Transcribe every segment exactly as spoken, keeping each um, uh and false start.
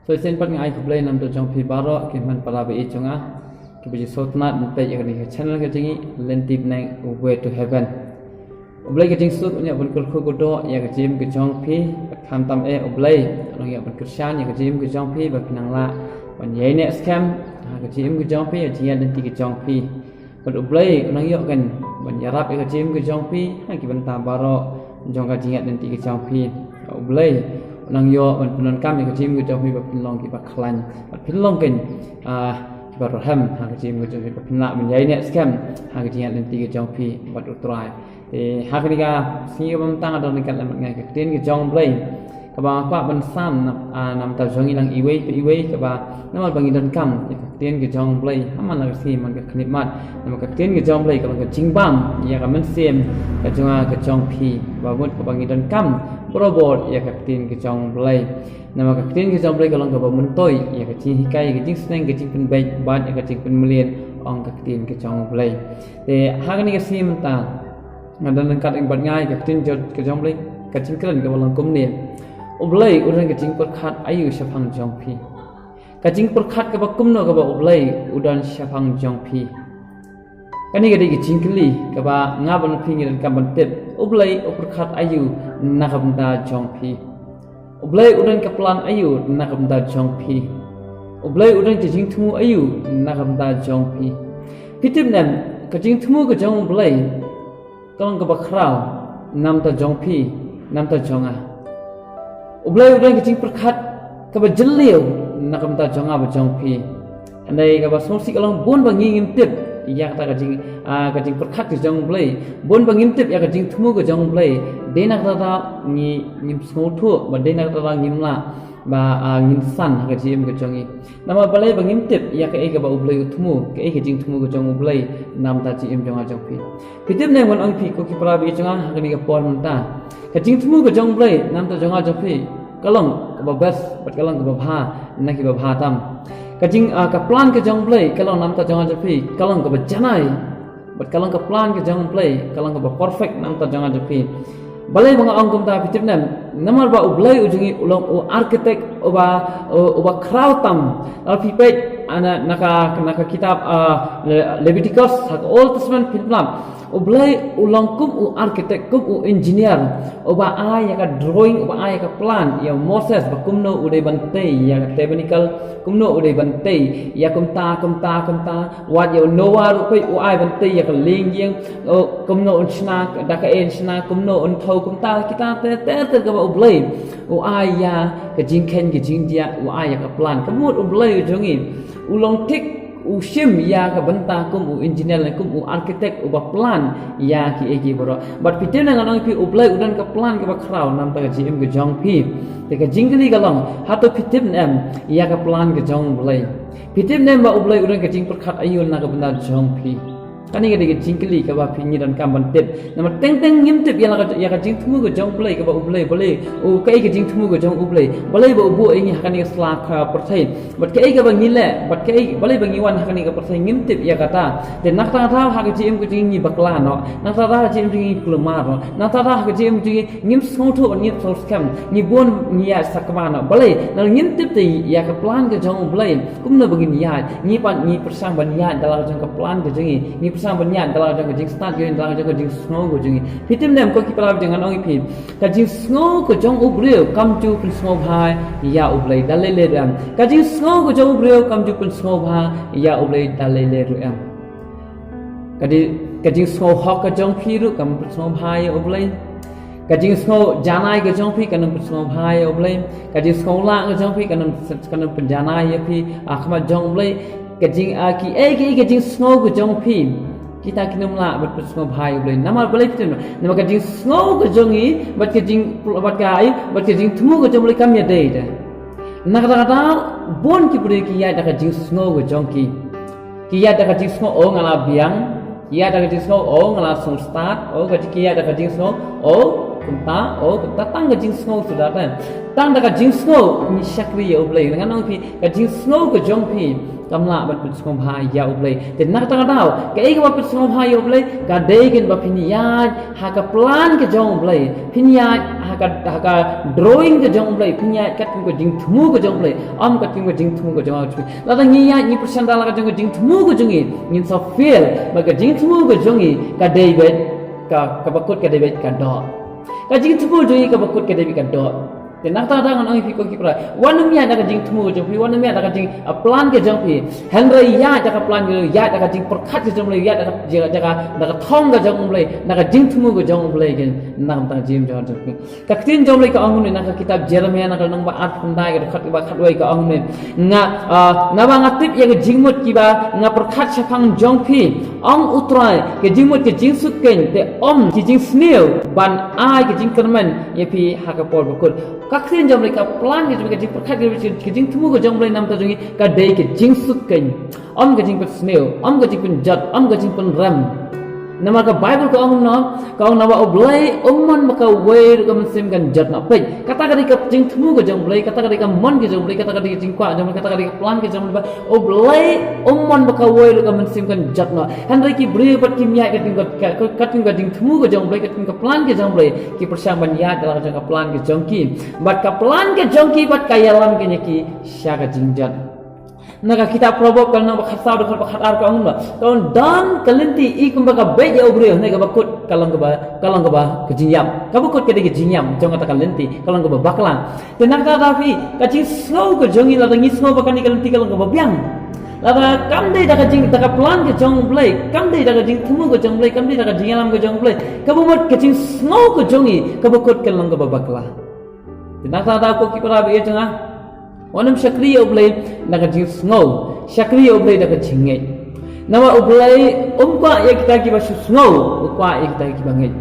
To shisien pat nga ai khublei na bynta jong phi baroh ki hynmen para ba ïeit jong nga kiba ju sngewtynnat ban peit ïa kane ka channel ka jong ngi, Lynti Bneng, Way to Heaven. U Blei ka jingsuk un ïa ban kyrkhu kyrdoh ïa ka jingim ka jong phi, bad khamtam eh U Blei un ïa ban kyrshan ïa ka jingim ka jong phi ba phin nang lah ban ïaineh skhem ha ka jingim ka jong phi, ïa ka jingïaid lynti ka jong phi. Bad U Blei un nang ïoh kan ban ïarap ïa ka jingim ka jong phi ha ki bynta baroh jong ka jingïaid lynti ka jong phi. U Blei un nang ïoh ban pyndonkam ïa ka jingim ka jong phi ba phin long kiba khlaiñ bad phin long kan, ah, kiba rhem ha ka jingim ka jong phi, ba phin lah ban ïaineh skhem ha ka jingïaid lynti ka jong phi bad U Trai. Te ha kane ka sngi kaba mynta nga don ryngkat lem bad nga ïa ka ktien ka jong U Blei kaba nga kwah ban sam na, ah, na bynta jong ngi lang iwei pa iwei, kaba namar ba ngi donkam ïa ka ktien ka jong U Blei ha man la ka sngi, man ka khlieh mat. Namar ka ktien ka jong U Blei ka long ka jingbam ïa ka mynsiem ka jong nga ka jong phi, kaba mut kaba ngi donkam barabor ïa ka ktien ka jong U Blei. Namar ka ktien ka jong U Blei ka long kaba myntoi ïa ka jinghikai, ïa ka jingsneng, ka jingpynbeit bad ïa ka jingpynmlien, ong ka ktien ka jong U Blei. Te ha kane ka sngi mynta nga don ryngkat lem bad nga ïa ka ktien jong, ka jong U Blei, ka jingkren kaba long kumne: U Blei u don ka jingpyrkhat aïu shaphang jong phi? Ka jingpyrkhat kaba kumno kaba U Blei u don shaphang jong phi? Kane ka dei ka jingkylli kaba nga bad phi ngi donkam ban tip. U Blei u pyrkhat aïu na ka bynta jong phi? U Blei u don ka plan aïu na ka bynta jong phi? U Blei u don ka jingthmu aïu na ka bynta jong phi? Phi tip ne em, ka jingthmu ka jong U Blei ka long kaba khraw na bynta jong phi, na bynta jong nga. U Blei u don ka jingpyrkhat kaba jylliew na ka bynta jong nga bad jong phi. Hynrei kaba sngewsih ka long bun ba ngi ngim tip ïa kata ka jing, ah, ka jingpyrkhat ka jong U Blei. Bun ba ngim tip ïa ka jingthmu ka jong U Blei. Dei na kata ngi ngim sngewthuh, ba dei na kata ngim lah ba, ah, ngin san ha ka jingim ka jong ngi. Namar balei ba ngim tip ïa kaei kaba U Blei u thmu, kaei ka jingthmu ka jong U Blei na bynta jingim jong nga jong phi? Phi tip ne em, ngan ong ïa phi ko ki para ba ïeit jong nga, ha kane ka por mynta, ka jingthmu ka jong U Blei na bynta jong nga jong phi ka long kaba best bad ka long kaba bha na kiba bha tam. Ka jing, ah, ka plan ka jong U Blei ka long na bynta jong nga jong phi ka long kaba janai. Bad ka long ka plan ka jong U Blei ka long kaba perfect na bynta jong nga jong phi. Balei ba nga ong kumta, phi tip ne em? Namar ba U Blei u jong ngi u long u architect uba, u, uba khraw tam. Lada phi peit, ah, na, na ka, na ka kitab, ah, Le-, Leviticus ha ka Old Testament, phin peit, U Blei u long kum u architect, kum u engineer, uba ai ïa ka drawing, uba ai ïa ka plan ïa u Moses ba kumno u dei ban tei ïa ka tabernacle, kumno u dei ban tei ïa kumta, kumta, kumta. Wat ïa u Noah ruh peit u ai ban tei ïa ka lieng ïing, o, kumno un shna, da kaei un shna, kumno un thew, kumta, kita ter ter ter kaba U Blei u ai ïa ka jingkheiñ ka jingdiah, u ai ïa ka plan. Ka mut U Blei u jong ngi u long thik, u shim ïa ka bynta kum u engineer lane kum u architect uba plan ïa kiei kiei baroh. Bad phi tip ne em, ngan ong ïa phi, U Blei u don ka plan kaba khraw na bynta ka jingim ka jong phi. Te ka jingkylli ka long, hato phi tip ne em ïa ka plan ka jong U Blei? Phi tip ne em ba U Blei u don ka jingpyrkhat aïu na ka bynta jong phi? Kane ka dei ka jingkylli kaba phi ngi donkam ban tip. Namar teng teng ngim tip ïa la ka, ïa ka jingthmu ka jong U Blei, kaba U Blei, balei, u, kaei ka jingthmu ka jong U Blei, balei ba u buh ïa ngi ha kane ka sla ka pyrthei, bad kaei kaba ngi leh, bad kaei, balei ba ngi wan ha kane ka pyrthei, ngim tip ïa kata. Te na kata ka daw ha ka jingim ka jong ngi bakla noh, na kata ka daw ha ka jingim ka jong ngi kulmar noh, na kata ka daw ha ka jingim ka jong ngi ngim sngewthuh bad ngim sngewskhem, ngi bun ngi ïaid sakma noh. Balei? Namar ngim tip te ïa ka plan ka jong U Blei kumno ba ngin ïaid. Ngi pat ngi pyrshang ban ïaid da la ka jong ka plan ka jong ngi, ngi pyrshang ban ïaid da la ka jong ka jingstad ka jong ngi, da la ka jong ka jingsngew ka jong ngi. Phi tip ne em ko ki para ba ïeit jong nga, ngan ong ïa phi, ka jingsngew ka jong u briew kam ju pynsngewbha ïa U Blei da lei lei ruh em. Ka jingsngew ka jong u briew kam ju pynsngewbha ïa U Blei da lei lei ruh em. Ka di, ka jingsngew hok ka jong phi ruh kam pynsngewbha ïa U Blei. Ka jingsngew janai ka jong phi kan ym pynsngewbha ïa U Blei. Ka jingsngew lah ka jong phi kan ym, kan ym pynjanai ïa phi, ah, ha khmat jong U Blei. Ka jing, ah, kiei kiei ka jingsngew ka jong phi, kita kin ym lah ban pynsngewbha ïa U Blei. Namar balei phi tip? Namar ka jingsngew ka jong ngi bad ka jing, bad ka, ai, bad ka jingthmu ka jong U Blei kam ïadei de. Na kata ka daw bun ki briew ki ïaid da ka jingsngew ka jong ki. Ki ïaid da ka jingsngew, o, nga la biang. Ki ïaid da ka jingsngew, o, nga la sngewstad. O, ka, ki ïaid da ka jingsngew, o, Kumta, o, kumta tang ka jingsngew suda, tang da ka jingsngew ngi shakri ïa U Blei. Ngan ong phi, ka jingsngew ka jong phi kam lah ban pynsngewbha ïa U Blei. Te na kata ka daw, kaei kaba pynsngewbha ïa U Blei, ka dei kein ba phin ïaid ha ka plan ka jong U Blei, phin ïaid ha ka, ha ka drawing ka jong U Blei, phin ïaid katkum ka jingthmu ka jong U Blei, ym katkum ka jingthmu ka jong u. Lada ngi ïaid ngi pyrshang da la ka jong ka jingthmu ka jong ngi, ngin sa fail, ba ka jingthmu ka jong ngi ka dei beit, ka, kaba kut ka dei beit ka doh. Ka jingthmu jong ngi kaba kut ka dei beit ka doh. Te na kata ka daw ngan ong ïa phi ko ki para, wat nym ïaid da ka jingthmu ka jong phi, wat nym ïaid da ka jing, ah, plan ka jong phi. Hynrei ïaid da ka plan ka jong, ïaid da ka jingpyrkhat ka jong U Blei, ïaid da ka, da ka, da ka thong ka jong U Blei, da ka jingthmu ka jong U Blei kein, na ka bynta ka jingim jong phi. Ka ktien jong U Blei ka ong kumne na ka kitab Jeremiah na ka lynnong ba arphew khyndai ka dkhot kaba khatwei ka ong kumne. Nga, ah, naba nga tip ïa ka jingmut kiba nga pyrkhat shaphang jong phi, ong U Trai, ka jingmut ka jingsuk kein, te ym ki jingsniew, ban ai ka jingkyrmen ïa phi ha ka por bakut. Ka ktien jong U Blei, ka plan ka jong U Blei, ka jingpyrkhat ka jong U Blei, ka jingthmu ka jong U Blei na ka bynta jong ngi ka dei ka jingsuk kein. Ym ka jingpynsniew, ym ka jingpynjot, ym ka jingpynrem. Namar ka Baibl ka ong kumno, ka ong naba U Blei um mon ba kawei ruh ka mynsiem kan jot noh. Peit, kata ka dei ka jingthmu ka jong U Blei, kata ka dei ka mon ka jong U Blei, kata ka dei ka jingkwah jong U Blei, kata ka dei ka plan ka jong U Blei, ba U Blei um mon ba kawei ruh ka mynsiem kan jot noh. Hynrei ki briew pat kim ïaid katkum ka, ka, katkum ka jingthmu ka jong U Blei, katkum ka plan ka jong U Blei, ki pyrshang ban ïaid da la ka jong ka plan ka jong ki. Bad ka plan ka jong ki pat ka ïalam kein ïa ki sha ka jingjot. Na ka kitab Proverb ka lynnong ba khatsaw dkhot ba khatar ka ong kumno. Ka ong don ka lynti i kumba ka beit ïa u briew, hynrei kaba kut ka long kaba, ka long kaba ka jingïap. Kaba kut ka dei ka jingïap jong kata ka lynti, ka long kaba bakla. Te na kata ka daw phi, ka jingsngew ka jong ngi lada ngi sngew ba kane ka lynti ka long kaba biang, lada kam dei da ka jing, da ka plan ka jong U Blei, kam dei da ka jingthmu ka jong U Blei, kam dei da ka jingïalam ka jong U Blei, kaba mut ka jingsngew ka jong ngi kaba kut ka long kaba bakla. Te na kata ka daw ko ki para baieit jong nga, wat nym shakri ïa U Blei na ka jingsngew, shakri ïa U Blei da ka jingngeit. Namar U Blei um kwah ïa kita kiba shu sngew, u kwah ïa kita kiba ngeit.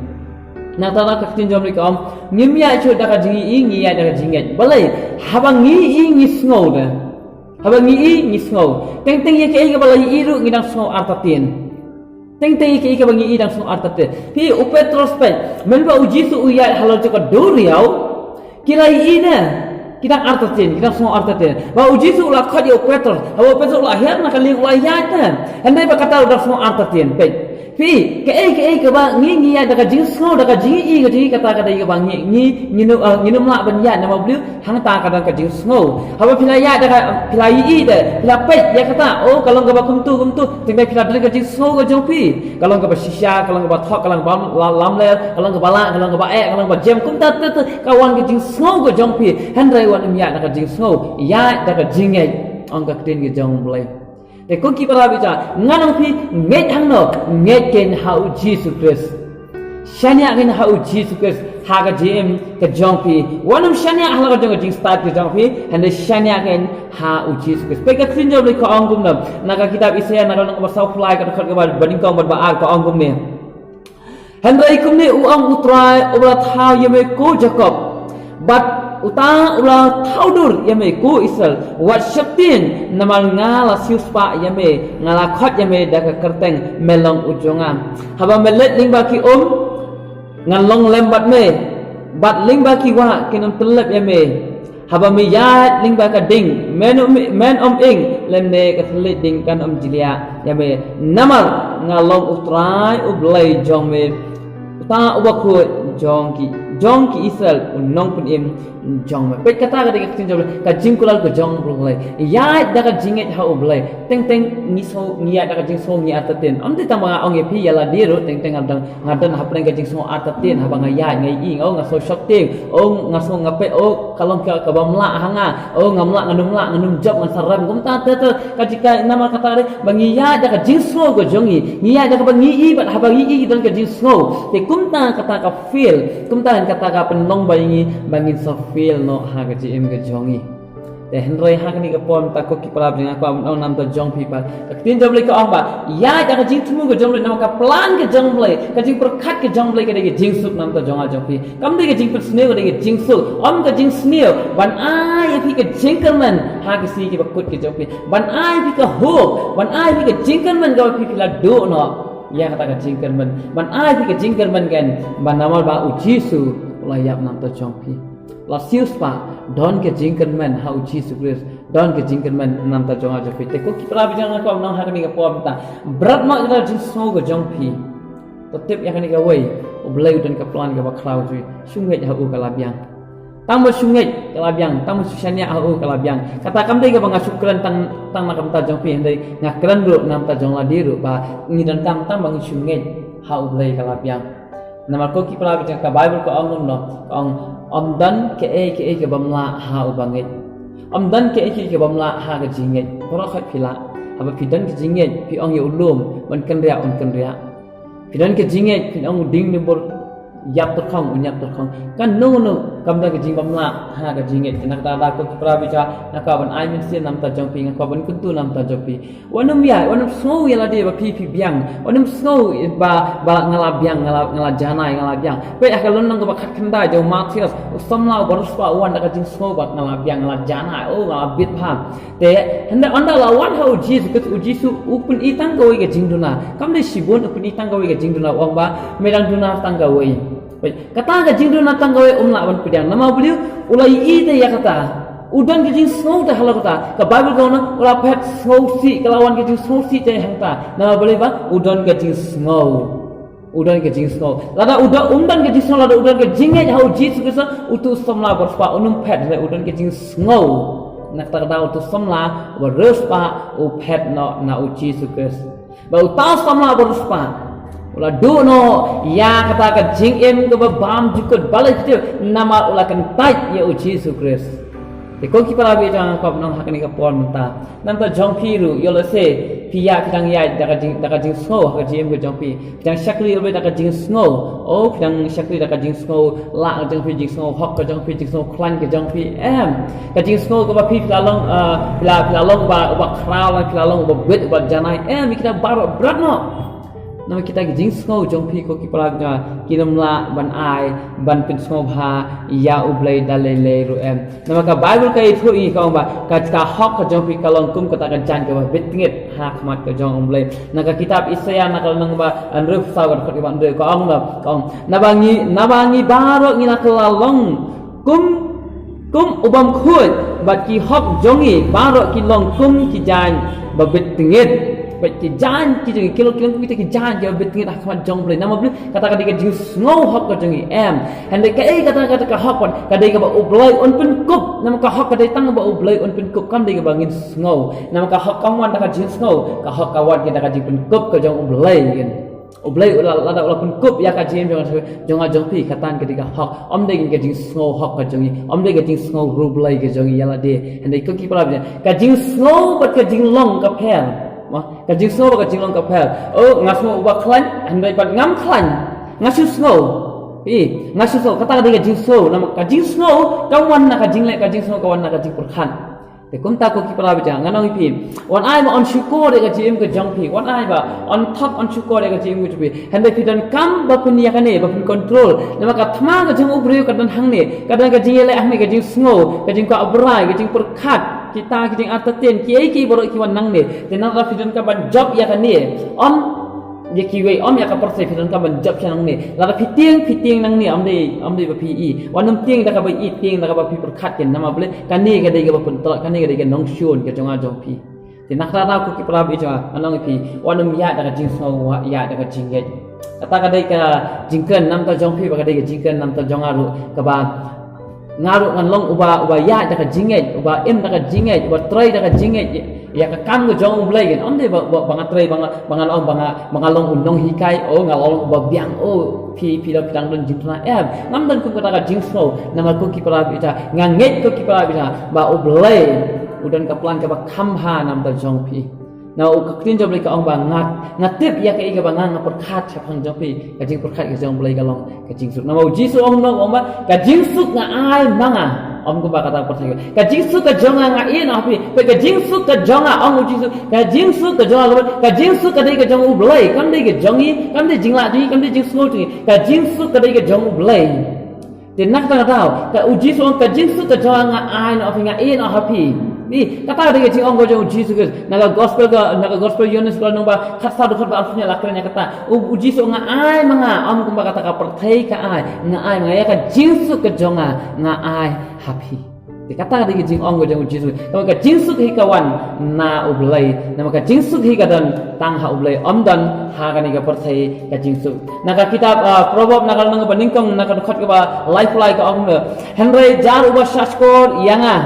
Na kata ka daw ka ktien jong U Blei ka ong, ngim ïaid shuh da ka jingïohi, ngi ïaid da ka jingngeit. Balei? Haba ngi ïohi ngi sngew da. Haba ngi ïohi ngi sngew. Teng teng ïa kaei kaba la ïohi ruh ngi dang sngew artatien. Teng teng ïa kaei kaba ngi ïohi dang sngew artatien. Phi, u Petros peit, mynba u Jisu u ïaid halor jong ka duriaw, ki la ïohi ne, ki dang artatien, ki dang sngew artatien. Ba u Jisu u la khot ïa u Petros, haba u Petros u la hiar na ka lieng u la ïaid ne. Hynrei ba kata u dang sngew artatien. Peit. Phi, kaei kaei kaba ngi, ngi ïaid da ka jingsngew, da ka jingïohi ka jong ngi, kata ka dei kaba ngi, ngi, ngin ym, ah, ngin ym lah ban ïaid namar balei? Hangta ka don ka jingsngew. Haba phi la ïaid da ka, phi la ïohi da, phi la peit ïa kata, oh, ka long kaba kumtu kumtu, teng teng phi la don ka jingsngew ka jong phi. Ka long kaba shisha, ka long kaba thok, ka long kaba la-, lamler, ka long kaba lah, ka long kaba eh, ka long kaba jem, kumta te te ka wan ka jingsngew ka jong phi. Hynrei wat nym ïaid da ka jingsngew, ïaid da ka jingngeit, ong ka ktien ka jong U Blei. Te ko ki para baieit jong nga, ngan ong ïa phi, ngeit hangno? Ngeit kein ha u Jisu Khrist. Shaniah kein ha u Jisu Khrist ha ka jingim ka jong phi. Wat nym shaniah ha la ka jong ka jingstad ka jong phi, hynrei shaniah kein ha u Jisu Khrist. Peit ka ktien jong U Blei ka ong kumno. Na ka kitab Isaïah na ka lynnong ba sawphew lai ka dkhot kaba nyngkong bad ba ar ka ong kumne. Hynrei kumne u ong U Trai uba la thaw ïa me ko Jakob, bad uta uba la thaw dur ïa me ko Israel, wat sheptieng, namar nga la siewspah ïa me, nga la khot ïa me da ka kyrteng, me long u jong nga. Haba me leit lyngba ki um, ngan long lem bad me, bad lyngba ki wah kin ym tyllep ïa me. Haba me ïaid lyngba ka ding, men ym, men ym ing, lymne ka thylliej ding kan ym jliah ïa me. Namar nga long U Trai U Blei jong me, uta u bakhuid jong ki, jong ki Israel, u nongpynim jong me. Peit, kata ka dei ka ktien jong U Blei, ka jingkular ka jong U Blei. Ïaid da ka jingngeit ha U Blei. Teng teng ngi sngew, ngi ïaid da ka jingsngew ngi artatien. Ym dei tang ba nga ong ïa phi ïa lade ruh, teng teng nga dang Nga don hapdeng ka jingsngew artatien, haba nga ïaid nga ïohi, oh, nga sngew sheptieng, oh, nga sngew nga peit, oh, ka long ka, kaba mlah ha nga, oh, ngam lah, ngan ym lah, ngan ym jop, ngan sa rem, kumta te te, ka jingkyrmen namar kata re, ba ngi ïaid da ka jingsngew ka jong ngi, ngi ïaid da kaba ngi ïohi, bad haba ngi ïohi don ka jingsngew. Te kumta kata ka feel, kumta kata ka pynlong ba ïa ngi, ba ngin sa feel noh ha ka jingim ka jong ngi. Te hynrei ha kane ka por mynta ko ki para baieit jong nga, kwah ban ong na ka bynta jong phi pat. Ka ktien jong U Blei ka ong ba ïaid da ka jingthmu ka jong U Blei, namar ka plan ka jong U Blei, ka jingpyrkhat ka jong U Blei ka dei ka jingsuk na ka bynta jong nga jong phi. Kam dei ka jingpynsniew, ka dei ka jingsuk. Ym ka jingsniew, ban ai ïa phi ka jingkyrmen ha ki sngi kiba kut ka jong phi. Ban ai ïa phi ka hope, ban ai ïa phi ka jingkyrmen kaba phi, phi la duh noh ïa kata ka jingkyrmen. Ban ai ïa phi ka jingkyrmen kein, ba namar ba u Jisu la ïap namar jong phi. La siewspah, don ka jingkyrmen ha u Jisu Khrist, don ka jingkyrmen namar jong nga jong phi. Te ko ki para bangeit, nga kwah ban ong ha kane ka por mynta, bret noh ïa ka jingsngew ka jong phi. To tip ïa kane kawei, U Blei u don ka plan kaba khraw jong phi. Shu ngeit ha u ka la biang. Tang ba shu ngeit ka la biang, tang ba shu shaniah ha u ka la biang. Kata kam dei kaba nga shu kren tang, tang na ka bynta jong phi, hynrei nga kren ruh namar jong lade ruh ba ngi donkam tang ba ngi shu ngeit ha U Blei ka la biang. Namar ko ki para bangeit, ka Baibl ka ong kumno, ka ong, ym don kaei kaei kaba ym lah ha uba ngeit. Ym don kaei kaei kaba ym lah ha ka jingngeit. Baroh khoit phi lah. Haba phi don ka jingngeit, phi ong ïa u lum ban kynriah, un kynriah. Phi don ka jingngeit, phin ong u dieng duh bor ïap tyrkhong, un ïap tyrkhong. Kano kano kam don ka jingkyrmen ha ka jingngeit. Te na kata ka daw ko ki para bangeit, nga kwah ban ai mynsiem namar jong phi, nga kwah ban kyntu namar jong phi. Wat nym ïa, wat nym sngew ïa lade ba phi, phi biang. Wat nym sngew ba, ba nga la biang, nga la, nga la janai, nga la biang. Peit ha ka lynnong kaba khatkhyndai jong u Mathaios, u samla uba riewspah u wan da ka jingsngew ba nga la biang, nga la janai, oh, nga la bit bha. Te hynda, hynda la wan ha u Jisu, u Jisu u pyni tang kawei ka jingduna. Kam dei shibun, u pyni tang kawei ka jingduna, u ong ba me dang duna tang kawei. Peit, kata ka jingduna tang kawei um lah ban pdiang. Namar balei? U la ïohi te ïa kata. U don ka jingsngew te halor kata. Ka Baibl ka ong, u la phet sngewsih, ka la wan ka jingsngewsih te hangta. Namar balei ba? U don ka jingsngew. U don ka jingsngew. Lada u don, um don ka jingsngew, lada u don ka jingngeit ha u Jisu Khrist, utu u samla uba riewspah un ym phet, hynrei u don ka jingsngew. Na kata ka daw utu u samla uba riewspah u phet noh na u Jisu Khrist. Bad uta u samla uba riewspah u la duh noh ïa kata ka jingim kaba bymjukut, balei? Namar u la kyntait ïa u Jisu Khrist. Te ko ki para bangeit, nga kwah ban ong ha kane ka por mynta, namar jong phi ruh, ïoh lehse phi ïa, phi dang ïaid da ka jing, da ka jingsngew ha ka jingim ka jong phi. Phi dang shakri ruh da ka jingsngew. Oh, phi dang shakri da ka jingsngew lah ka jong phi, jingsngew hok ka jong phi, jingsngew khlaiñ ka jong phi. Em, ka jingsngew kaba phi, phi la long, ah, phi la, phi la long uba, uba khraw, phi la long uba bit, uba janai. Em, ïa kita baroh bret noh. Namar kita ki jingsngew jong phi ko ki para bangeit, kim lah ban ai ban pynsngewbha ïa U Blei da lei lei ruh, em. Namar ka Baibl ka ïathuh ïa ngi, ka ong ba ka, ka hok ka jong phi ka long kum kata ka jaiñ kaba bit tngit ha khmat ka jong U Blei. Na ka kitab Isaïah, na ka lynnong ba hynriewphew saw, ka dkhot kaba hynriew, ka ong ba, ka ong, naba ngi, naba ngi baroh ngi la kylla long kum, kum u bym khuid, bad ki hok jong ngi baroh ki long kum ki jaiñ ba bit tngit. Bad ki jaiñ ki jong ngi ki long, ki long kum kita ki jaiñ kiba bit tngit ha khmat jong U Blei. Namar balei? Kata ka dei ka jingsngew hok ka jong ngi, em. Hynrei kaei kata, kata ka hok pat? Ka dei kaba U Blei un pynkup. Namar ka hok ka dei tang ba U Blei un pynkup, kam dei kaba ngin sngew. Namar ka hok kam wan da ka jingsngew, ka hok ka wan da ka jingpynkup ka jong U Blei, kan. U Blei u la, lada u la pynkup ïa ka jingim jong, jong nga jong phi, kata ka dei ka hok. Ym dei ka jingsngew hok ka jong ngi, ym dei ka jingsngew riewblei ka jong ngi ïa lade. Hynrei ko ki para bangeit, ka jingsngew bad ka jinglong ka pher. Mo, ka jingsngew bad ka jinglong ka pher. Oh, nga sngew uba khlaiñ, hynrei pat ngam khlaiñ. Nga shu sngew. Ï, nga shu sngew, kata ka dei ka jingsngew. Namar ka jingsngew kam wan na ka jingleh, ka jingsngew ka wan na ka jingpyrkhat. Te kumta ko ki para bangeit, ngan ong ïa phi, wat ai ba yn shukor ïa ka jingim ka jong phi, wat ai ba yn thok yn shukor ïa ka jingim ka jong phi. Hynrei phi donkam ba phin ïa kane, ba phin control. Namar ka thma ka jong u briew ka don hangne, ka don ka jingïaleh hangne, ka jingsngew, ka jingkwah brai, ka jingpyrkhat, kita ki jingartatien, kiei kiei baroh ki wan nangne. Te nangta phi donkam ban jop ïa kane. Ym ïa kiwei, ym ïa ka pyrthei, phi donkam ban jop sha nangne. Lada phi tieng, phi tieng nangne, ym dei, ym dei ba phi ï. Wat nym tieng da kaba ï, tieng da kaba phi pyrkhat, kan. Namar balei? Kane ka dei kaba pyntrei, kane ka dei ka nongshun ka jong nga jong phi. Te na kata ka daw ko ki para bangeit, ngan ong ïa phi, wat nym ïaid da ka jingsngew, wat ïaid da ka jingngeit. Kata ka dei ka jingkren namar jong phi, bad ka dei ka jingkren namar jong nga ruh, kaba nga ruh ngan long uba, uba ïaid da ka jingngeit, uba im da ka jingngeit, uba trei da ka jingngeit ïa ka kam ka jong U Blei, kan. Ym dei ba, ba, ba nga trei, ba nga, ba nga long, ba nga, ba nga long u nonghikai, oh, nga long uba biang, oh, phi, phi dang, phi dang don jingthuna, em. Ngam don kum kata ka jingsngew. Namar ko ki para bangeit, nga ngeit ko ki para bangeit ba U Blei u don ka plan kaba kham bha namar jong phi. Na u, ka ktien jong U Blei ka ong ba nga, nga tip ïa kaei kaba nga, nga pyrkhat shaphang jong phi, ka jingpyrkhat ka jong U Blei ka long ka jingsuk. Namar U Jisu u ong, u ong ba ka jingsuk nga ai ma nga. Ym kumba kata ka pyrthei. Ka jingsuk ka jong nga nga ai na phi. Ka jingsuk ka jong nga, ong U Jisu, ka jingsuk ka jong nga, ka jingsuk ka dei ka jong U Blei, kam dei ka jong ngi, kam dei jinglah jong ngi, kam dei jingsngew jong ngi. Ka jingsuk ka dei ka jong U Blei. Te na kata ka daw, ka u Jisu u ong ka jingsuk ka jong nga nga ai noh ha phi, nga ai noh ha phi. Ni, kata ka dei ka jingong ka jong u Jisu Khrist. Na ka gospel ka, na ka gospel Ïoannis ka lynnong ba khatsaw dkhot ba arphew hynñiew la kren ïa kata. U, u Jisu u ong nga ai ma nga, ym kumba kata ka pyrthei ka ai, nga ai ma nga ïa ka jingsuk ka jong nga, nga ai ha phi. Te kata ka dei ka jingong ka jong u Jisu. Namar ka jingsuk hi ka wan na u Blei. Namar ka jingsuk hi ka don tang ha u Blei, ym don ha kane ka pyrthei ka jingsuk. Na ka kitab, ah, Proverb na ka lynnong ba nyngkong na ka dkhot kaba laiphew lai ka ong kumne. Hynrei jar uba shahshkor ïa nga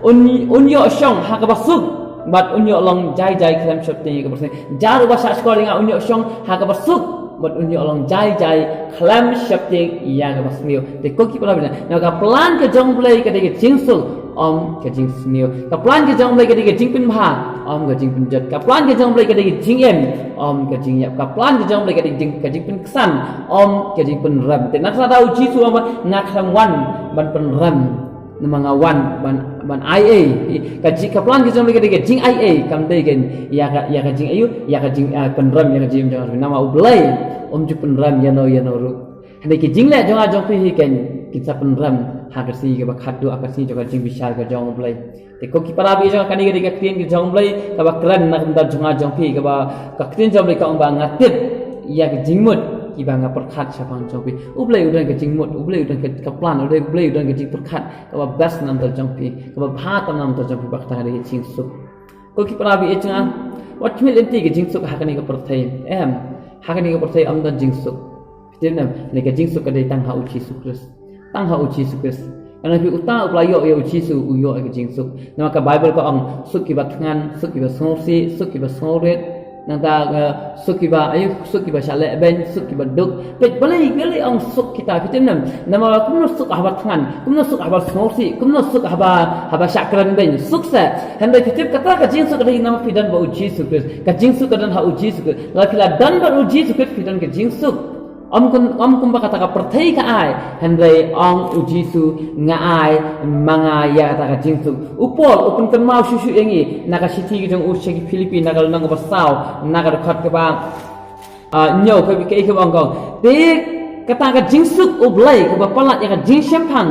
un, un ïoh shong ha kaba suk, bad un ïoh long jai jai khlem sheptieng ïa kaba sniew. Jar uba shahshkor ïa nga un ïoh shong ha kaba suk, bad un ïoh long jai jai khlem sheptieng ïa kaba sniew. Te ko ki para bangeit, na ka plan ka jong u Blei ka dei ka jingsuk, ym ka jingsniew. Ka plan ka jong u Blei ka dei ka jingpynbha, ym ka jingpynjot. Ka plan ka jong u Blei ka dei ka jingim, ym ka jingïap. Ka plan ka jong u Blei ka dei ka jing, ka jingpynksan, ym ka jingpynrem. Te na kata ka daw u Jisu u ong ba nga khlem wan ban pynrem, namar nga wan ban, ban ai ei. Ka ji, ka plan ka jong u Blei ka dei ka jingaiei, kam dei ka ïa ka, ïa ka jingaïu, ïa ka jing, ah, pynrem ïa ka jingim jong nga. Namar u Blei um ju pynrem ïano ïano ruh. Hynrei ki jingleh jong nga jong phi hi kan, kin sa pynrem ha ka sngi kaba khatduh, ha ka sngi jong ka jingbishar ka jong u Blei. Te ko ki para bangeit jong nga, kane ka dei ka ktien ka jong u Blei kaba kren na ka bynta jong nga jong phi, kaba ka ktien jong u Blei ka ong ba nga tip ïa ka jingmut kiba nga pyrkhat shaphang jong phi. U Blei u don ka jingmut, u Blei u don ka, ka plan, u Blei, u Blei u don ka jingpyrkhat kaba best na ka bynta jong phi, kaba bha tam na ka bynta jong phi, ba kata ka dei ka jingsuk. Ko ki para bangeit jong nga, wat khmih lynti ka jingsuk ha kane ka pyrthei. Em, ha kane ka pyrthei ym don jingsuk. Phi tip ne em, ne ka jingsuk ka dei tang ha u Jisu Khrist. Tang ha u Jisu Khrist. Ka nang phi uta uba la ïoh ïa u Jisu u ïoh ïa ka jingsuk. Namar ka Baibl ka ong suk kiba thngan, suk kiba sngewsih, suk kiba sngewrit. Nangta, eh, suk kiba, aïu, suk kiba shah lehbeiñ, suk kiba duk. Peit balei, balei ong suk kita, phi tip ne em? Namar kumno suk haba thngan, kumno suk haba sngewsih, kumno suk haba, haba shah kren beiñ, suk seh. Hynrei phi tip kata ka jingsuk ka dei namar phi don bad u Jisu Khrist. Ka jingsuk ka don ha u Jisu Khrist. Lada phi la don bad u Jisu Khrist phi don ka jingsuk. Ym kum, ym kumba kata ka pyrthei ka ai, hynrei ong u Jisu nga ai ma nga ïa kata ka jingsuk. U Paul u pynkynmaw shuh shuh ïa ngi na ka shithi ka jong u sha ki Philippi na ka lynnong kaba saw, na ka dkhot kaba, ah, hynñiew, ka, kaei kaba ong ka ong. Te kata ka jingsuk u Blei kaba palat ïa ka jingshemphang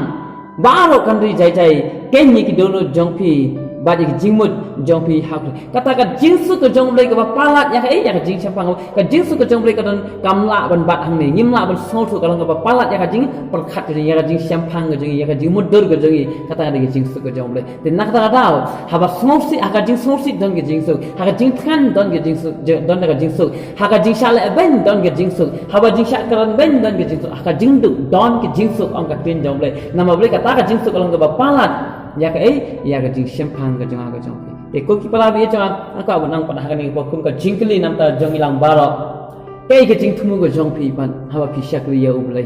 baroh kan ri jai jai, keiñ ïa ki dohnud jong phi bad ïa ki jingmut jong phi ha u Khrist. Kata ka jingsuk ka jong u Blei kaba palat ïa ka, eh, ïa ka jingshemphang, ka jingsuk ka jong u Blei ka don, kam lah ban bat hangne, ngim lah ban sngewthuh, ka long kaba palat ïa ka jingpyrkhat ka jong ngi, ïa ka jingshemphang ka jong ngi, ïa ka jingmutdur ka jong ngi. Kata ka dei ka jingsuk ka jong u Blei. Te na kata ka daw, haba sngewsih, ha ka jingsngewsih don ka jingsuk, ha ka jingthngan don ka jingsuk, je-, don ka jingsuk, ha ka jingshah lehbeiñ don ka jingsuk, haba jingshah kren beiñ don ka jingsuk, ha ka jingduk don ka jingsuk, ong ka ktien jong u Blei. Namar balei? Kata ka jingsuk ka long kaba palat ïa kaei, ïa ka jingshemphang ka jong nga ka jong phi. Te ko ki para bangeit jong nga, nga kwah ban nang pat ha kane ka por kum ka jingkylli na ka bynta jong ngi lang baroh. Kaei ka jingthmu ka jong phi pat haba phi shakri ïa u Blei?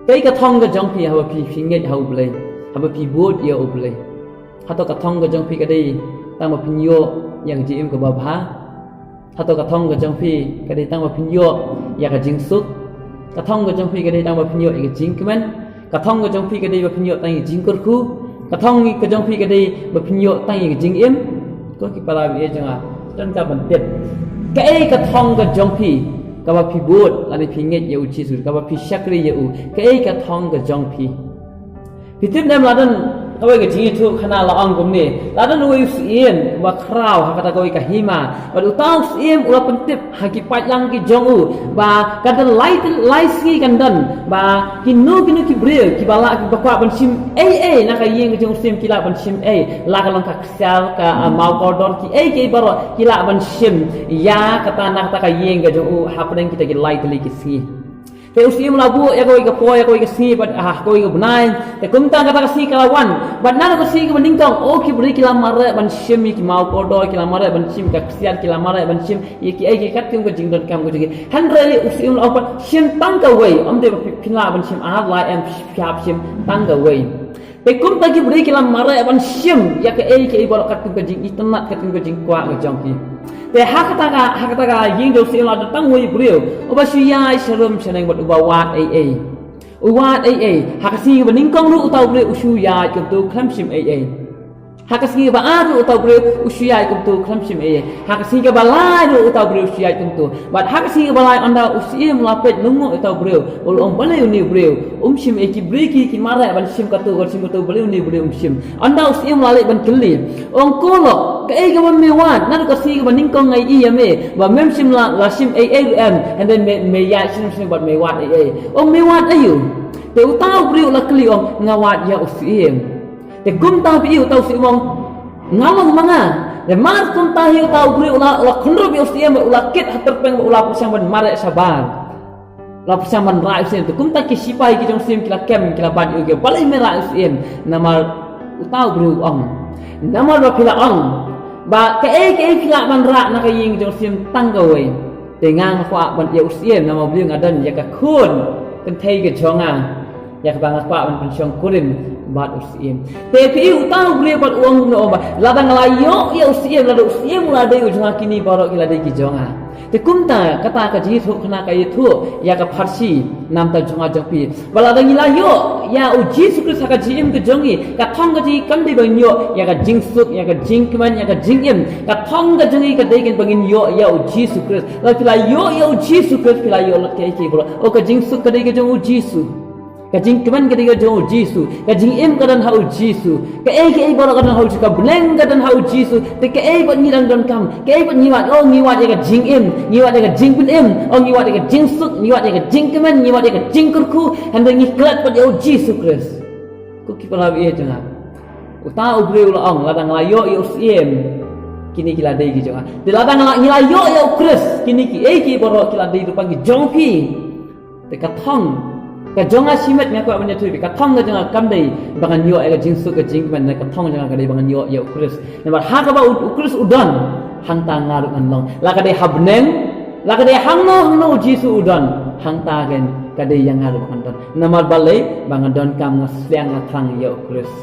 Kaei ka thong ka jong phi haba phi, phi ngeit ha u Blei, haba phi bud ïa u Blei? Hato ka thong ka jong phi ka dei tang ba phin ïoh ïa ka jingim kaba bha? Hato ka thong ka jong phi ka dei tang ba phin ïoh ïa ka jingsuk? Ka thong ka jong phi ka dei tang ba phin ïoh ïa ka jingkmen? Ka thong ka jong phi ka dei ba phin ïoh tang ïa ka jingkyrkhu? Ka thong ka jong phi ka dei ba phin ïoh tang ïa ka jingim? Ko ki para bangeit jong nga, don ka ban tip. Kaei ka thong ka jong phi kaba phi bud lane phi ngeit ïa u Jisu, kaba phi shakri ïa u? Kaei ka thong ka jong phi? Phi tip ne em, la don kawei ka jingïathuhkhana la ong kumne, la don uwei u syiem uba khraw ha kata kawei ka hima. Bad uta u syiem u la pyntip ha ki paidlang ki jong u ba kan don lai, lai sngi kan don ba kino kino ki briew kiba lah, kiba kwah ban shim ei ei na ka ïing ka jong u syiem ki lah ban shim ei, la ka long ka ksiar, ka, ah, maw kordor, kiei kiei baroh ki lah ban shim ïa kata na kata ka ïing ka jong u hapdeng kita ki lai tylli ki sngi. Te u syiem u la buh ïa kawei ka por, ïa kawei ka sngi, bad, ah, kawei ka bnai. Te kumta kata ka sngi ka la wan. Bad na ka sngi kaba nyngkong, oh, ki briew ki la mareh ban shim ïa ki maw kordor, ki la mareh ban shim ka ksiar, ki la mareh ban shim ïa kiei kiei katkum ka jingdonkam ka jong ki. Hynrei u syiem u la ong pat, shim tang kawei, ym dei ba phi, phin lah ban shim ar, lai, em, phi hap shim tang kawei. Te kumta ki briew ki la mareh ban shim ïa kaei kaei baroh katkum ka jingitynnad, katkum ka jingkwah ka jong ki. Te ha kata ka, ha kata ka ïing jong u syiem la don tang uwei u briew uba shu ïaid sharum shaneng bad uba wad ei ei. U wad ei ei. Ha ka sngi ba nyngkong ruh uta u briew u shu ïaid kumta, u khlem shim ei ei. Ha ka sngi ba ar ruh uta u briew u shu ïaid kumto, khlem shim ei ei. Ha ka sngi ba lai ruh uta u briew u shu ïaid kumto. Bad ha ka sngi ba lai ynda u syiem u la peit lyngngoh ïa uta u briew, u la ong, balei une u briew um shim ei, ki briew ki, ki mareh ban shim kato, ka shim kato, balei une u briew um shim. Ynda u syiem u la leit ban kylli, ong, ko lok, kaei kaba me wad? Naduh ka sngi kaba nyngkong nga ïohi ïa me ba mem shim la, la shim ei ei ruh em, hynrei me, me ïaid sngewsih bad me wad ei ei. Ong, me wad aïu? Te uta u briew u la kylli, ong, nga wad ïa u syiem. Te kumta phi i uta u syiem u ong, nga long ma nga. Te mar kumta hi uta u briew u la, u la khynrup ïa u syiem, u la kit ha tyrpeng, u la pyrshang ban mareh shabar. U la pyrshang ban rah ïa u syiem. Te kumta ki shipai ki jong u syiem ki la kem, ki la bat ïa u, ki, balei me rah ïa u syiem? Namar uta u briew u ong, namar ba phi la ong ba kaei kaei phi lah ban rah na ka ïing jong u syiem tang kawei. Te nga, nga kwah ban ïa u syiem, namar balei, nga don ïa ka khun kynthei ka jong nga, ïa kaba nga kwah ban pynshongkurim bad u syiem. Te phi i uta u briew pat u ong kumno, u ong ba lada nga la ïoh ïa u syiem, lada u syiem u la dei u jong nga, kine baroh ki la dei ki jong nga. Te kumta kata ka jingïathuhkhana ka ïathuh ïa ka pharshi namar jong nga jong phi. Ba lada ngi la ïoh ïa u Jisu Khrist ha ka jingim ka jong ngi, ka thong ka jong ngi kam dei ba ngin ïoh ïa ka jingsuk, ïa ka jingkmen, ïa ka jingim. Ka thong ka jong ngi ka dei keiñ ba ngin ïoh ïa u Jisu Khrist. Lada phi la ïoh ïa u Jisu Khrist, phi la ïoh lut kaei kaei baroh. O, ka jingsuk ka dei ka jong u Jisu. Ka jingkmen ka dei ka jong u Jisu. Ka jingim ka don ha u Jisu. Kaei kaei baroh ka don ha u Jisu. Ka bneng ka don ha u Jisu. Te kaei pat ngi dang donkam? Kaei pat ngi wad? O, ngi wad ïa ka jingim, ngi wad ïa ka jingpynim. O, ngi wad ïa ka jingsuk, ngi wad ïa ka jingkmen, ngi wad ïa ka jingkyrkhu. Hynrei ngi klet pat ïa u Jisu Khrist. Ko ki para bangeit jong nga, uta u briew u la ong, lada nga la ïoh ïa u syiem, kine ki la dei ki jong nga. Te lada nga la, ngi la ïoh ïa u Khrist, kine kiei kiei baroh ki la dei lypa ki jong phi. Te ka thong ka jong nga shimet, nga kwah ban ïathuh ïa phi, ka thong ka jong nga kam dei ba ngan ïoh ïa ka jingsuk, ka jingkmen. Ka thong jong nga ka dei ba ngan ïoh ïa u Khrist. Namar ha kaba u, u Khrist u don, hangta nga ruh ngan long. La ka dei ha bneng, la ka dei hangno hangno u Jisu u don, hangta keiñ ka dei ïa nga ruh ba ngan don. Namar balei? Ba nga donkam, nga sliang, nga thrang ïa u Khrist.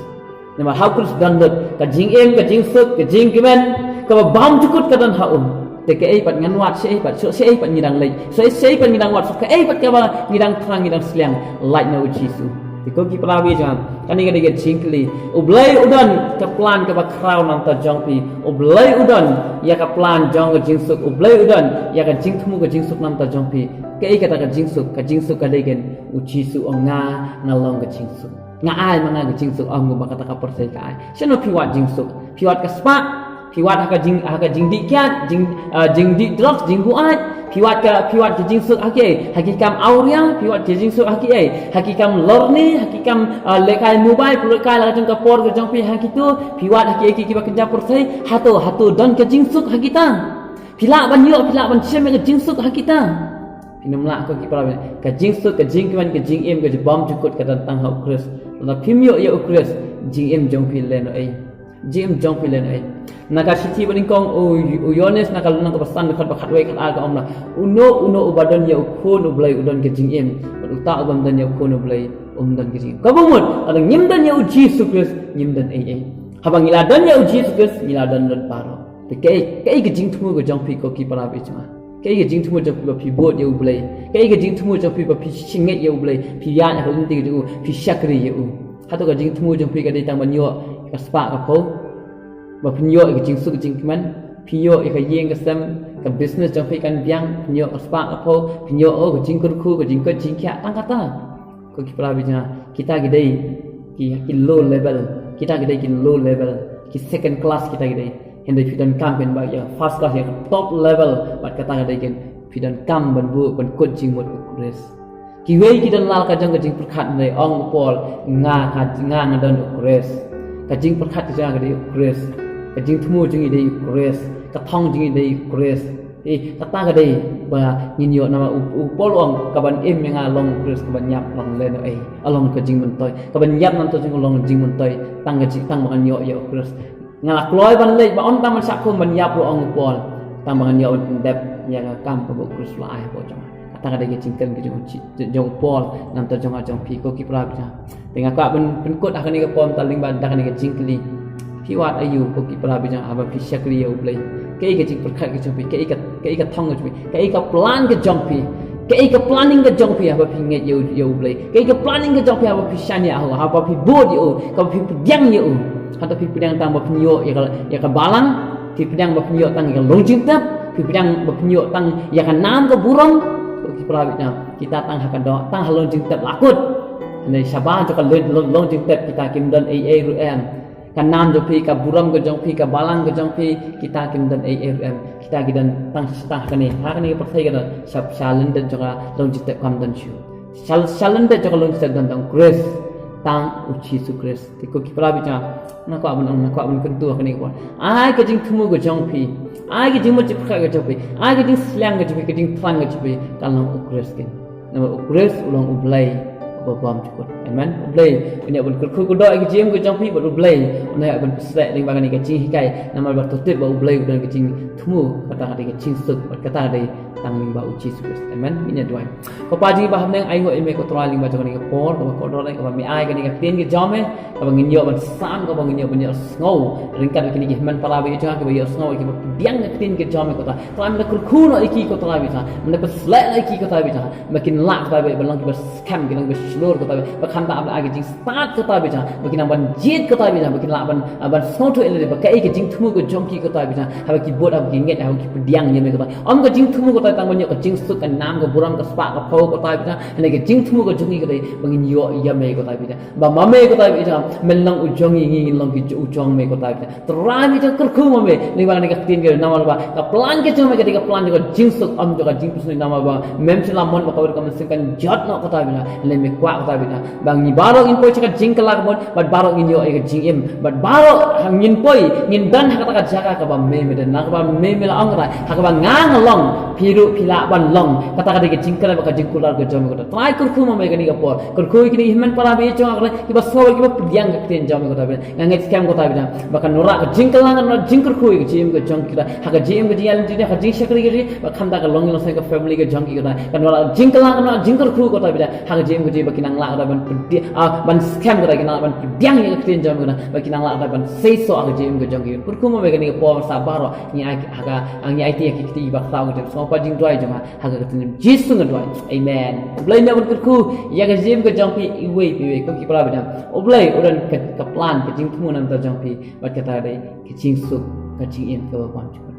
Namar ha u Khrist don lut ka jingim, ka jingsuk, ka jingkmen, kaba bymjukut ka don ha u. Te kaei pat ngan wad, shaei pat, shaei pat ngi dang leit, shaei, shaei pat ngi dang wad, shaei pat kaba ngi dang thrang, ngi dang sliang, lait na u Jisu. Te ko ki para bangeit jong nga, kane ka dei ka jingkylli. U Blei u don ka plan kaba khraw namar jong phi. U Blei u don ïa ka plan jong ka jingsuk. U Blei u don ïa ka jingthmu ka jingsuk namar jong phi. Kaei kata ka jingsuk? Ka jingsuk ka dei keiñ u Jisu u ong, nga, nga long ka jingsuk. Nga ai ma nga ka jingsuk, ong kumba kata ka pyrthei ka ai. Shano phi wad jingsuk? Phi wad ka spah? Phi wad ha ka jing, ha ka jingdih kiad, jing, ah, jingdih drugs, jingbuaid? Phi wad ka, phi wad ka jingsuk ha kiei? Ha ki kam awria? Phi wad ka jingsuk ha kiei? Ha ki kam lorni, ha ki kam, ah, lehkai mobile, pynlehkai la ka jong ka por ka jong phi ha kito? Phi wad ha kiei kiei kiba kynja pyrthei? Hato, hato don ka jingsuk ha kita? Phi lah ban ïoh, phi lah ban shem ïa ka jingsuk ha kita? Phim lah, ko ki para bangeit. Ka jingsuk, ka jingkmen, ka jingim, ka jingbymjukut ka don tang ha u Khrist. Lada phim ïoh ïa u Khrist, jingim jong phi lehnohei. Jingim jong phi lehnohei. Na ka shithi banyngkong u, u Ïoannis, na ka lynnong kaba san, dkhot ba khatwei khatar ka ong, uno uno uba don ïa u Khun u Blei u don ka jingim, bad uta u bym don ïa u Khun u Blei um don ka jingim. Kaba mut lada ngim don ïa u Jisu Khrist, ngim don ei ei. Haba ngi la don ïa u Jisu Khrist, ngi la don lut baroh. Te kaei, kaei ka jingthmu ka jong phi, ko ki para bangeit jong nga? Kaei ka jingthmu jong phi ba phi bud ïa u Blei? Kaei ka jingthmu jong phi ba phi shngaiñ ïa u Blei? Phi ïaid ha ka lynti ka jong u, phi shakri ïa u. Hato ka jingthmu jong phi ka dei tang ban ïoh ka spah ka phew, ba phin ïoh ïa ka jingsuk ka jingkmen, phin ïoh ïa ka ïing ka sem, ka business jong phi kan biang, phin ïoh ka spah ka phew, phin ïoh, oh, ka jingkyrkhu, ka jingkoit jingkhiah, tang kata? Ko ki para bangeit jong nga, kita ki dei ki, ki low level, kita ki dei ki low level, ki second class kita ki dei. Hynrei phi donkam keiñ ba ïa first class, ïa ka top level, bad kata ka dei keiñ phi donkam ban buh, ban kut jingmut u Khrist. Kiwei ki don la ka jong ka jingpyrkhat, hynrei ong u Paul, nga ka, nga nga don u Khrist. Ka jingpyrkhat ka jong nga ka dei u Khrist. Ka jingthmu jong ngi dei u Khrist. Ka thong jong ngi dei u Khrist. Eh, kata ka dei ba ngin ïoh, namar u, u Paul u ong, kaban im ïa nga long u Khrist, kaban ïap long lehnohei, long ka jingmyntoi. Kaban ïap namar ka jong u long jingmyntoi, tang ka jing, tang ba ngan ïoh ïa u Khrist. Nga la kloi ban leit, ba ym tang ban shah khum ban ïap ruh, ong u Paul, tang ba ngan ïoh ban pyndep ïa ka kam kaba u Khrist u la ai hapoh jong nga. Kata ka dei ka jingkren ka jong u Ji-, jong u Paul namar jong nga jong phi, ko ki para bangeit jong nga. Te nga kwah ban pynkut ha kane ka por mynta lyngba da kane ka jingkylli. Phi wad aïu, ko ki para bangeit jong nga, haba phi shakri ïa u Blei? Kaei ka jingpyrkhat ka jong phi? Kaei ka, kaei ka thong ka jong phi? Kaei ka plan ka jong phi? Kaei ka planning ka jong phi haba phi ngeit ïa u, ïa u Blei? Kaei ka planning ka jong phi haba phi shaniah ïa u, haba phi bud ïa u, haba phi pdiang ïa u? Hato phi pdiang tang ba phin ïoh ïa ka, ïa ka balang? Phi pdiang ba phin ïoh tang ïa ka long jingtep? Phi pdiang ba phin ïoh tang ïa ka nam ka burom? Ko ki para bangeit, kita tang ha ka doh, tang ha long jingtep la kut. Hynrei shabar jong ka long, long, long jingtep kita kim don ei ei ruh em. Ka nam jong phi, ka burom ka jong phi, ka balang ka jong phi, kita kim don ei ei ruh em. Kita ki don tang, tang ha kane, ha kane ka pyrthei ka don. Sha, sha lyndet jong ka long jingtep kam don shuh. Sha, sha lyndet jong ka long jingtep don tang u Khrist, tang u Jisu Khrist. Te ko ki para bangeit, nga kwah ban ong, nga kwah ban kyntu ha kane ka por. Ai ka jingthmu ka jong phi, ai ka jingmut jingpyrkhat ka jong phi, ai ka jingsliang ka jong phi, ka jingthrang ka jong phi, kan long u Khrist keiñ. Namar u Khrist u long u Blei uba bymjukut. Amen. U Blei un ïa ban kyrkhu kyrdoh ïa ka jingim ka jong phi bad u Blei un ïa ban pynshlur lyngba kane ka jinghikai. Namar ba to tip ba u Blei u don ka jingthmu, kata ka dei ka jingsuk, bad kata ka dei tang lyngba u Jisu Khrist. Amen. Ngin ïa duwai. Ko Pa jong ngi ba ha bneng, ainguh ïa me ko Trai lyngba jong kane ka por kaba kordor, kaba me ai kane ka ktien ka jong me, kaba ngin ïoh ban sam, kaba ngin ïoh ban ïohsngew ryngkat bad kine ki hynmen para bangeit jong nga kiba ïohsngew, kiba pdiang ka ktien ka jong me ko Trai. Trai, me da kyrkhu noh ïa ki ko Trai bangeit jong nga, me da pynshlur noh ïa ki ko Trai bangeit jong nga, ba kin lah ko Trai bangeit ban long kiba skhem, kin long kiba shlur ko Trai bangeit, ba khamtam ba ai ka jingstad ko Trai bangeit jong nga, ba kin nang ban jied ko Trai bangeit jong nga, ba kin lah ban, ah, ban sngewthuh ïa lade ba kaei ka jingthmu ka jong ki ko Trai bangeit jong nga, haba ki bud, haba ki ngeit, haba ki pdiang ïa me ko Trai. Ym ka jingthmu ko Trai tang ban ïoh ka jingsuk, ka nam, ka burom, ka spah ka phew ko Trai bangeit jong nga, hynrei ka jingthmu ka jong ngi ko Trai ba ngin ïoh ïa me ko Trai bangeit jong nga. Ba ma me ko Trai bangeit jong nga, men long u jong ngi, ngi long ki ju-, u jong me ko Trai bangeit jong nga. Trai bangeit jong nga, kyrkhu ma me lyngba kane ka ktien ka, namar ba ka plan ka jong me ka dei ka plan jong ka jingsuk, ym jong ka jingpynsngewsih, namar ba mem shym la mon ba ka bor ka mynsiem kan jot noh ko Trai bangeit jong nga. Hynrei me kwah ko Trai bangeit jong nga ba ngi baroh ngin poi sha ka jingkylla ka bor, bad baroh ngin ïoh ïa ka jingim, bad baroh ngin poi, ngin don ha kata ka jaka kaba me me don, na kaba me me la ong ko Trai, ha kaba nga nga long, phi ruh phi lah ban long. Kata ka dei ka jingkren bad ka jingkular ka jong me ko Trai. Trai, kyrkhu ma me kane ka por, kyrkhu ïa kine ki hynmen para bangeit jong nga ko Trai, kiba sngew, kiba pdiang ka ktien jong me ko Trai bangeit jong nga. Nga ngeit skhem ko Trai bangeit jong nga ba kan wanrah ka jingkylla, kan wanrah jingkyrkhu ïa ka jingim ka jong ki ko Trai, ha ka jingim ka jingïaid lynti, ha ka jingshakri ka jong ki, ba khamtam ka longïing longseng ka family ka jong ki ko Trai, kan wanrah jingkylla, kan wanrah jingkyrkhu ko Trai bangeit jong nga, ha ka jingim ka jong ki, ba kin nang lah ko Trai ban pdiang, ah, ban skhem ko Trai, kin nang lah ban pdiang ïa ka ktien jong me ko Trai, ba kin nang lah ko Trai ban seisoh ha ka jingim ka jong ki. Kyrkhu ma me kane ka por, sa baroh ngi ai ha ka, ngi aiti ïa ki kti ba khraw ka jingim. Sngewbha jingduwai jong nga, ha ka kyrteng Jisu nga duwai. Amen. U Blei un ïa ban kyrkhu ïa ka jingim ka jong phi iwei pa iwei ko ki para bangeit jong nga. U Blei u don ka, ka plan, ka jingthmu na ka bynta jong phi, bad kata ka dei ka jingsuk, ka jingim kaba bymjukut.